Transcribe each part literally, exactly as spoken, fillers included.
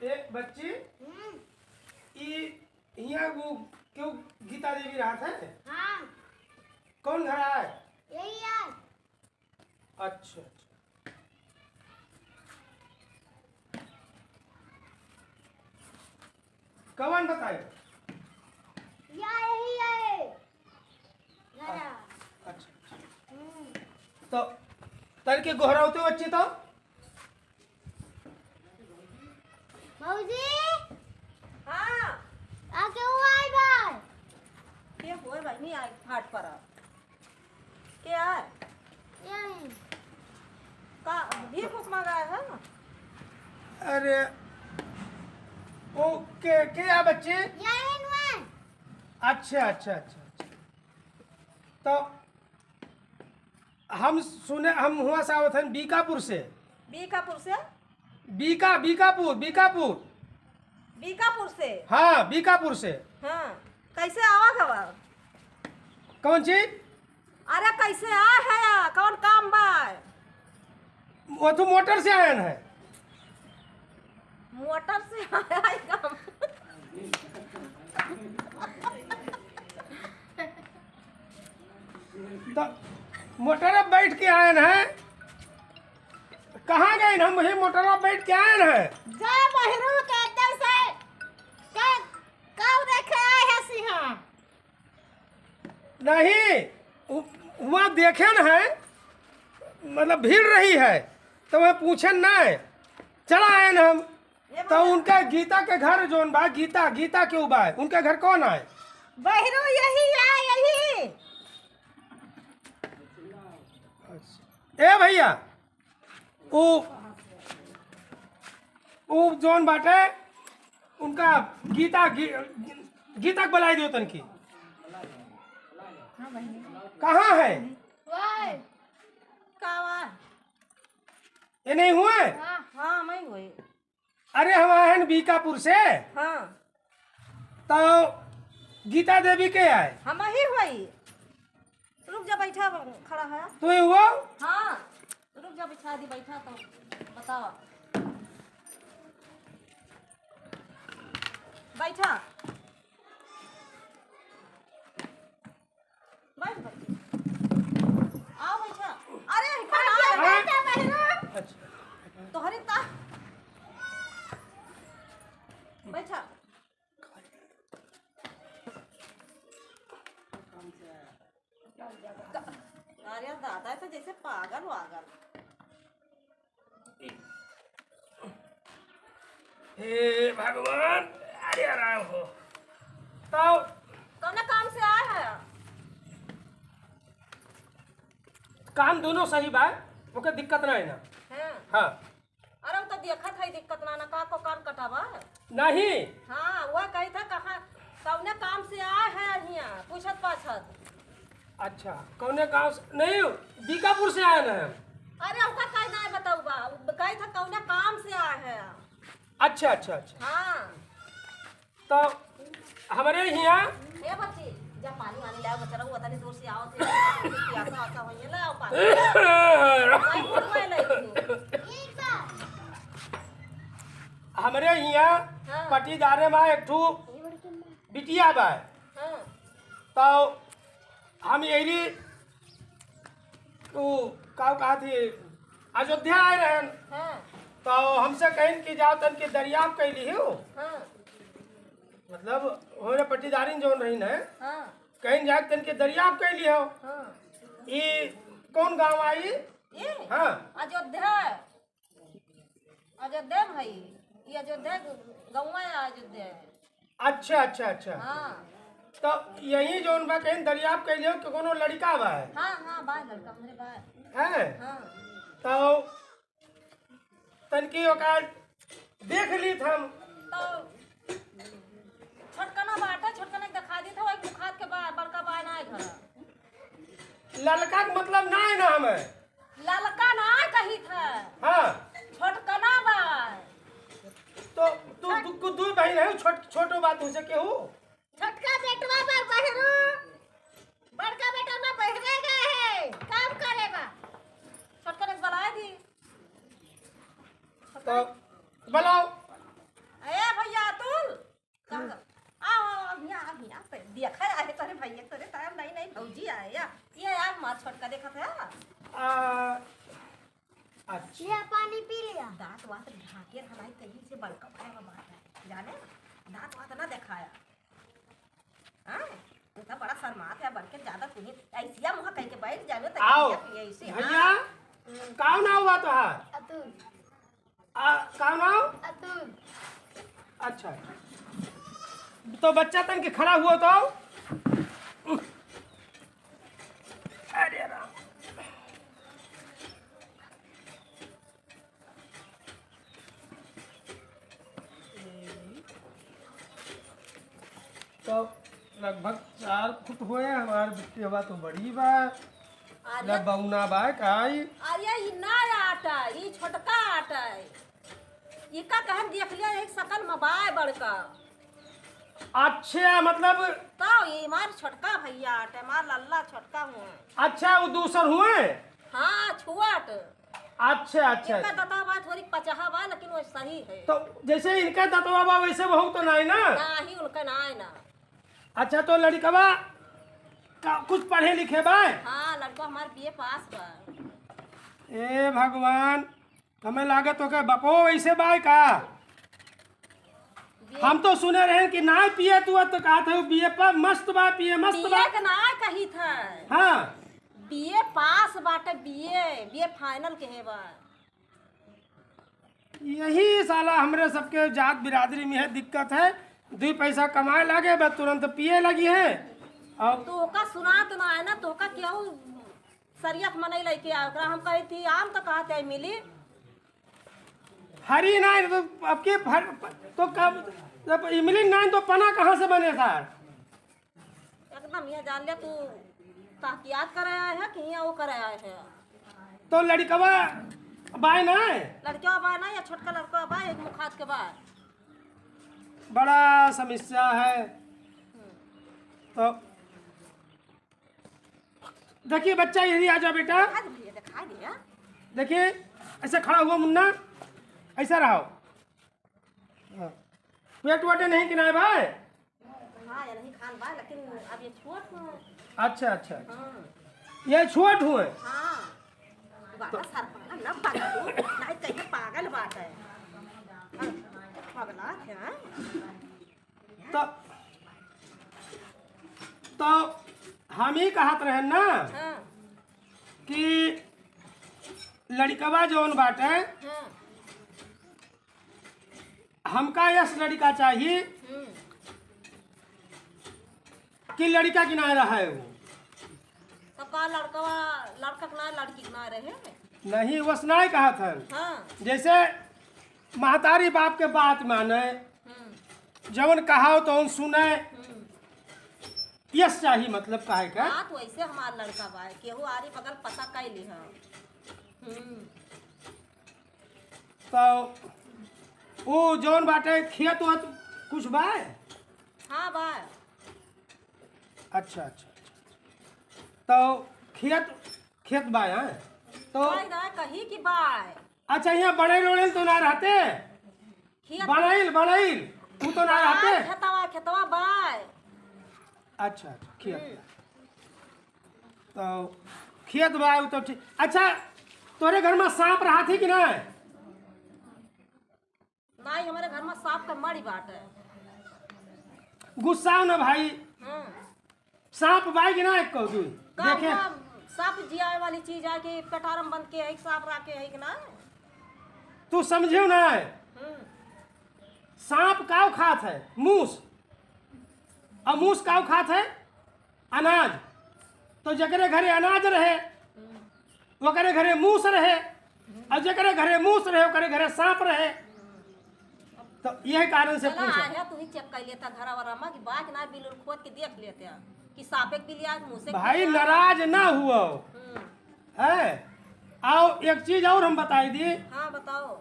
ए बच्ची, हम्म। ई हियाँ वो क्यों गीता देवी रहत है? हाँ। कौन घर आए? यही है। अच्छा, अच्छा। कवन बताए? या यही है। अच्छा, अच्छा। हम्म। तो तनके गोहरावते बच्ची तो? भौजी। हाँ। आके हुआ है भाई। के हुए भाई, नहीं आए फाट पर। के आए? यही। का भीख उख मांगा है? अरे, ओ, के, के आ बच्चे? यही नुआ। अच्छा, अच्छा, अच्छा, अच्छा। तो हम सुने, हम हुआ से आवत हन बीकापुर से। बीकापुर से? बीका, बीकापुर, बीकापुर। बीकापुर से? हाँ, बीकापुर से। हाँ, कैसे आवा गवा? कौन चीज? अरे, कैसे आए है? कौन काम बा? वो तो मोटर से आयन है। मोटर से आया है काम। तो मोटर बैठ के आयन है। कहाँ गए? हम वही मोटर बैठ के आयन है। जा बहिरू के अंदर से। का, का देखे आए है सिंहा? नहीं, उ-, वहाँ देखे न है, मतलब भीड़ रही है, तो वह पूछे न है, चला आए न हम। ए तो भैया। उनका गीता के घर जोन बा, गीता, गीता के उबा है, उनके घर कौन आए? बहिरू यही है, यही। ए भैया, उ, उ जौन बाटे, उनका गीता, गी-, गीता के बुलाई दियो तनकी। कहाँ है? का बा? ये नहीं हुए? हाँ, मैं हुए। अरे, हम आए हैं बीकापुर से। हाँ। तो गीता देवी के आए? हम ही हुई। रुक जा, बैठा, खड़ा है। तू ही हुआ? हाँ, रुक जा, बिछा दी, बैठा तो बतावा। बैठा। बैठ बच्ची। आओ बैठा। अरे, इधर आ। बैठा, बैठा। अच्छा। तोहरी ता-, बैठा। अरे दादा, ऐसे जैसे पागल वागल। हे भगवान, अरे आराम हो। तो कौना काम से आए है? काम दोनों सही बा, ओके दिक्कत ना है ना। हाँ। हाँ। अरे, वो तो देखत है दिक्कत ना, ना का को कान कटावा? नहीं। हाँ, वह कही था कहाँ, कौने काम से आए है हियाँ, पूछत पाछत। अच्छा, कौने गाँव से? नहीं, बीकापुर से आए ना हम। अरे, ओकर काहे ना बताऊ बा? उ कही था कौने काम से आए हैं। अच्छा, अच्छा, अच्छा। हाँ। तो हमरे हियाँ हे बच्ची, जब पानी वानी लाओ, बच्चा रहो, उतनी दूर से आओ थे, प्यासा वासा होइए, ले आओ पानी। भाई, खुद में ले लो। हमरे हियाँ हाँ। पटीदारे मा एक ठू बिटिया बा। हाँ। तो हम यही, तू का कहा थी, अयोध्या आए रहन। हाँ। तो हमसे कहिन कि जाओ तन के दरियाब कइ लिहो। हाँ। मतलब, होरे पटीदारिन जौन रही न, हाँ। कहिन जाके तन के दरियाब कइ लिहो। हाँ। ई कौन गाँव आई? ये? हाँ। अयोध्या। अयोध्या में है। ये अयोध्या गौवा है, अयोध्या है। अच्छा, अच्छा, अच्छा। हाँ। तो यही जौन बा कहिन दरियाब कइ लिहो कि कोनो लड़िका बा है? हाँ, हाँ, बा लड़का, हमरे बा। है? हाँ। तो तनकी ओका देख लीत हम। तो छोटकना बाटे, छोटकना के देखा दी था, वही मुखात के बा-, बड़का बा ना है घर। ललका के मतलब ना है ना हमें। ललका ना कही था। हाँ। छोटकना बा। तो तू, तू, तू दू बहिन है, छोट-, छोटो बा तुझसे केहू? छोटका बेटवा बा बहिरू, बड़का बेटा ना बहिरे गए है, काम करे बा। छोटका ने बुलाए दी। तो बुलाओ। का देखत है? आ, अच्छा। लिया, पानी पी लिया। दाँत वात ढाके हलाई, कहीं से बड़का भया हुआ बात है, जाने? दाँत वात ना देखाया। हाँ? तू तो बड़ा शर्मात है, बढ़ के ज्यादा तू ही ऐसिया मुँह कह के बैठ जावे, तो आओ, ऐसिया पिए, ऐसे, भैया, हाँ। हम्म। का नाव बा तोहार? अतुल। आ, का नाव? अतुल। अच्छा, अच्छा। तो बच्चा तन के खड़ा हुआ तो। अरे राम। तो लगभग चार फुट होए, हमार बिटिया तो बड़ी बा। अरे। ना बौना बा काई? अरे, ई नया आटा, ई छोटका आटा है। इका कहन देख लिया, एक सकल में बाय बड़का। अच्छा, मतलब तो ई मार छोटका भैया आटे, मार लल्ला छोटका हुआ। अच्छा, वो दूसर हुए? हाँ, छुआट। अच्छा, अच्छा। इनका दतवा बा, थोड़ी पचहा बा, लेकिन वो सही है। तो जैसे इनका दतवा बा, वैसे बहू तो नाई ना? नाही, उनका नाई ना। अच्छा, तो लड़कवा का कुछ पढ़े लिखे बा? हाँ, लड़का हमार बीए पास बा। ए भगवान, हमें लागे तो के बपो वैसे बा का? बीए हम तो सुने रहे कि ना पिए तू, तो कहा था बीए पर मस्त बा, पिए मस्त बा। बीए के ना कही था। हाँ। बीए पास बाटे, बीए, बीए फाइनल के है बा। यही साला हमरे सबके जात बिरादरी में है, दिक्कत है। दुई पैसा कमाए लागे, बस तुरंत पिए लगी है। और तोहका सुनात ना है ना, तोहका केहू सरियक मनई लइके आए, ओकरा हम कही थी, आम तो कहत है मिली। हरी ना, तो अब के फर-, तो कब, जब इमली ना, तो पना कहाँ से बने सर? एकदम ये जान ले तू, तहकियात करे आए है कि यहाँ वो करे आए है? तो लड़कवा बाय ना है? लड़कवा बाय ना, या छोटका लड़कवा बाय, एक मुखात के बाय। बड़ा समस्या है। हम्म। तो देखिए बच्चा, यही आ जाओ बेटा। दिखा दे भैया, दिखा दे, हाँ। देखिए, ऐसे खड़ा हुआ मुन्ना, ऐसा रहो। हाँ। पेट वाटे नहीं किनाए भाई? हाँ, ये नहीं खान बा, लेकिन अब ये छोट हो। अच्छा, अच्छा, अच्छा। हाँ। ये छोट हुए? हाँ। बाबा सर पागल ना बना दो, नहीं कहीं पागल बात है। हाँ, पगला थे, हाँ? तो, तो हम ही कहत रहे ना हाँ। कि लड़कवा जौन बाटे, हाँ। हमका यस लड़का चाहिए हम्म। कि लड़का किनारे रहे वो। तो का लड़कवा, लड़का किनारे, लड़की किनारे रहे? नहीं, वस नहीं कहत है। हाँ। जैसे महतारी बाप के बात माने, हम्म। जवन कहाओ तवन सुने, हम्म। यस चाही, मतलब, काहे का? हाँ, तो ऐसे हमार लड़का बा, केहू आरी बगल पता कैली है। हम्म। तो वो जौन बाटे खेत वेत कुछ बा? हाँ, बा। अच्छा, अच्छा, अच्छा। तो खेत, खेत बा, हाँ? तो बाय ना, कहीं की बाय। अच्छा, यहाँ बड़े लोड़े तो ना रहते? खेत बनैल, बनैल, तू तो ना रहते? खेतवा, खेतवा बाय। अच्छा, अच्छा, खेत। हम्म। तो खेत बाय, उ तो ठीक। अच्छा, तोरे घर में सांप रहत है कि ना? नहीं, हमारे घर में सांप का मड़ी बाटे। गुस्साओ ना भाई। हम्म। सांप बाय कि ना एक कहू तू? का देखे? हुआ, सांप जियाए वाली चीज है कि पेटारम बंद के है, सांप राखे है कि ना? तू समझियो ना है? हम्म। सांप काव खात है? मूस। अब मूस काव खात है? अनाज। तो जेकरे घरे अनाज रहे, हम्म। ओकरे घरे मूस रहे, और जेकरे घरे मूस रहे, ओकरे घरे सांप रहे। तो यह कारण से चला, पूछा। आया तू ही चेक कर लेता घरा वरा में कि बाघ ना बिलुल खोद के देख लेते हैं कि सांपे के बिलिया के मुंह से भाई, किया। नाराज ना हुआ। हम्म। है? आओ, एक चीज और हम बताई दी। हाँ, बताओ।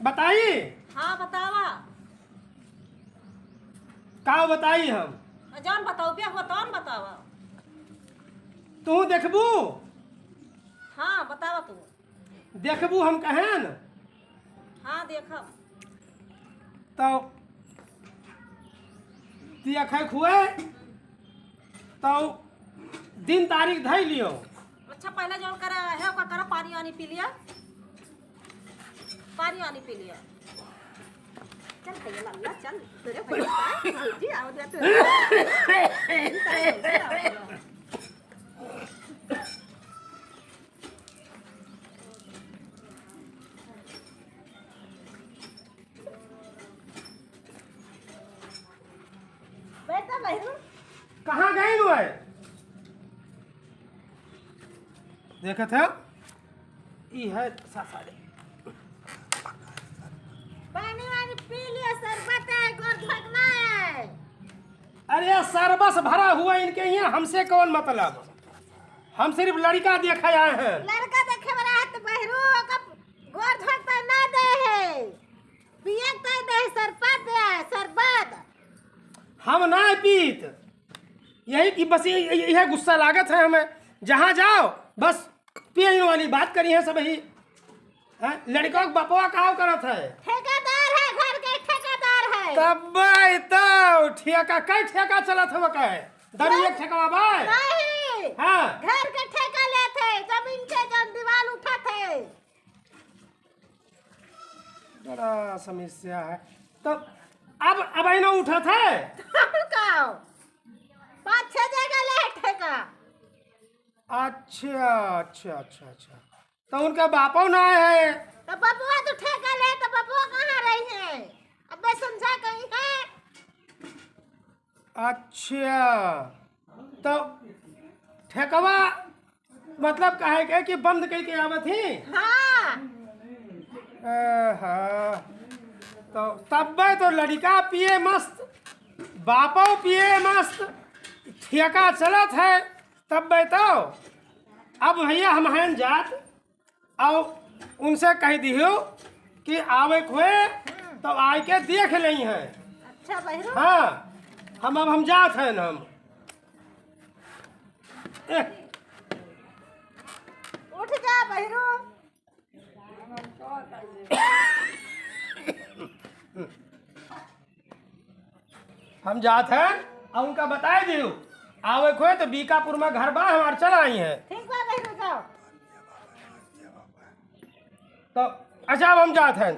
बताई? हाँ, बतावा। का बताई हम? जौन बताओ, बे, बताओ न, बतावा। तू देखबू? हाँ, बतावा तू। देखबू हम कहेन? हाँ, देखब। तो देखै खुए, तो दिन तारीख धइ लियो। अच्छा, पहले जौन करे है, ओकर करो, पानी वानी पी लिया, पानी वानी पी लिया। चल भैया, लल्ला, चल, तेरे भैया, भौजी, आओ दे तू। बैठा बहिरू। कहाँ गई हुआ है? देखत है, ई है सासारे। पानी वानी पी लियो, शरबत है, गोर धोकना है। अरे, शरबत भरा हुआ इनके यहाँ, हमसे कौन मतलब? हम सिर्फ लड़का देखे आए हैं। लड़का देखे वाला है तो बहिरू, ओकर गोर धोक तो ना दे है। पिए के तो दे है, शरबत दे है, शरबत। हम ना पीत, यही कि बस ये, ये, यह गुस्सा लागत है हमें। जहाँ जाओ बस पिए वाली बात करी है सब ही। हैं? लड़का के बपवा का करत है? ठेकेदार है, घर के ठेकेदार है। तब तो ठेका, कई ठेका चलत है वो कहे? दारू एक ठेका बा? नहीं। हाँ। घर के ठेका लेत है, जमीन के जौन दीवाल उठत है। बड़ा समस्या है। तो अब, अब ऐना उठत है? और का? पाँच छह जगह ले है ठेका। अच्छा, अच्छा, अच्छा, अच्छा। तो उनका बापो ना है। तो बबुआ तो ठेका ले, तो बबुआ कहाँ रही है? अबे समझा कहीं है? अच्छा, तो ठेकवा मतलब काहे के कि बंद कइके आवत ही? हाँ। आहा, तो तब्बे तो लड़का पिए मस्त, बापो पिए मस्त, ठेका चलत है, तब्बे तो। अब भैया हम हैं जात, और उनसे कह दियो कि आवे के होए तो आइके देख लेई हैं। अच्छा बहिरू। हाँ, हम अब हम जात हैं हम। एह। उठ जा बहिरू। हम जात हैं, और उनका बताए दियो, आवे के होए तो बीकापुर में घर बा हमार, चल आई हैं। ठीक बा बहिरू, जाओ। तो अच्छा, अब हम जात हैं।